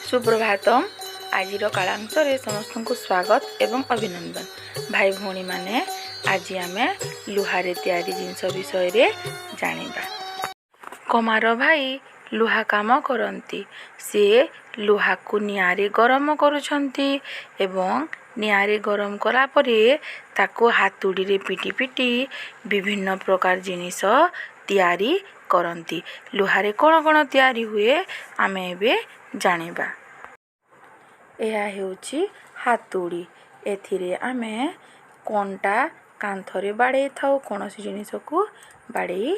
ସୁପ୍ରଭାତମ। ଆଜିର କାଳାଂଶରେ ସମସ୍ତଙ୍କୁ ସ୍ୱାଗତ ଏବଂ ଅଭିନନ୍ଦନ। ଭାଇ ଭଉଣୀମାନେ, ଆଜି ଆମେ ଲୁହାରେ ତିଆରି ଜିନିଷ ବିଷୟରେ ଜାଣିବା। କମାର ଭାଇ ଲୁହା କାମ କରନ୍ତି। ସିଏ ଲୁହାକୁ ନିଆଁରେ ଗରମ କରୁଛନ୍ତି ଏବଂ ନିଆଁରେ ଗରମ କଲା ପରେ ତାକୁ ହାତୁଡ଼ିରେ ପିଟି ପିଟି ବିଭିନ୍ନ ପ୍ରକାର ଜିନିଷ ତିଆରି କରନ୍ତି। ଲୁହାରେ କ'ଣ କ'ଣ ତିଆରି ହୁଏ, ଆମେ ଏବେ ଜାଣିବା। ଏହା ହେଉଛି ହାତୁଡ଼ି। ଏଥିରେ ଆମେ କଣ୍ଟା କାନ୍ଥରେ ବାଡ଼େଇ ଥାଉ, କୌଣସି ଜିନିଷକୁ ବାଡ଼େଇ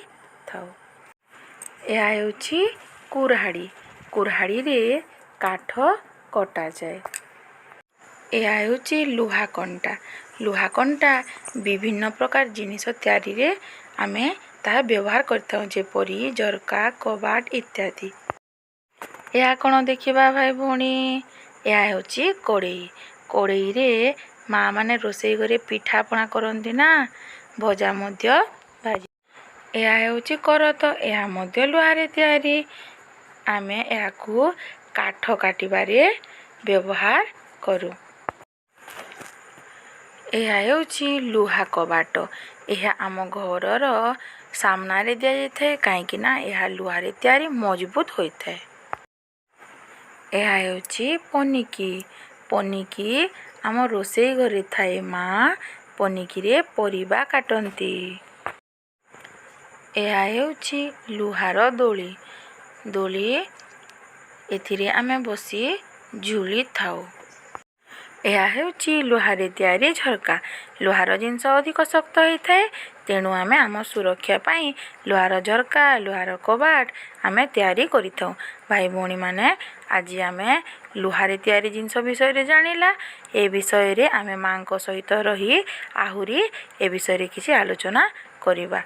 ଥାଉ। ଏହା ହେଉଛି କୁରାଢ଼ୀ। କୁରାଢ଼ୀରେ କାଠ କଟାଯାଏ। ଏହା ହେଉଛି ଲୁହା କଣ୍ଟା। ଲୁହା କଣ୍ଟା ବିଭିନ୍ନ ପ୍ରକାର ଜିନିଷ ତିଆରିରେ ଆମେ ତାହା ବ୍ୟବହାର କରିଥାଉ, ଯେପରି ଝରକା, କବାଟ ଇତ୍ୟାଦି। ଏହା କ'ଣ ଦେଖିବା, ଭାଇ ଭଉଣୀ? ଏହା ହେଉଛି କଡ଼େଇ। କଡ଼େଇରେ ମା ମାନେ ରୋଷେଇ ଘରେ ପିଠାପଣା କରନ୍ତି ନା ଭଜା ମଧ୍ୟ ଭାଜି। ଏହା ହେଉଛି କରତ। ଏହା ମଧ୍ୟ ଲୁହାରେ ତିଆରି। ଆମେ ଏହାକୁ କାଠ କାଟିବାରେ ବ୍ୟବହାର କରୁ। ଏହା ହେଉଛି ଲୁହା କବାଟ। ଏହା ଆମ ଘରର ସାମ୍ନାରେ ଦିଆଯାଇଥାଏ, କାହିଁକି ନା ଏହା ଲୁହାରେ ତିଆରି, ମଜବୁତ ହୋଇଥାଏ। ଏହା ହେଉଛି ପନିକି। ପନିକି ଆମ ରୋଷେଇ ଘରେ ଥାଏ। ମା ପନିକିରେ ପରିବା କାଟନ୍ତି। ଏହା ହେଉଛି ଲୁହାର ଦୋଳି। ଦୋଳି ଏଥିରେ ଆମେ ବସି ଝୁଲିଥାଉ। ଏହା ହେଉଛି ଲୁହାରେ ତିଆରି ଝରକା। ଲୁହାର ଜିନିଷ ଅଧିକ ଶକ୍ତ ହେଇଥାଏ, ତେଣୁ ଆମେ ଆମ ସୁରକ୍ଷା ପାଇଁ ଲୁହାର ଝରକା, ଲୁହାର କବାଟ ଆମେ ତିଆରି କରିଥାଉ। ଭାଇ ଭଉଣୀମାନେ, ଆଜି ଆମେ ଲୁହାରେ ତିଆରି ଜିନିଷ ବିଷୟରେ ଜାଣିଲା। ଏ ବିଷୟରେ ଆମେ ମାଙ୍କ ସହିତ ରହି ଆହୁରି ଏ ବିଷୟରେ କିଛି ଆଲୋଚନା କରିବା।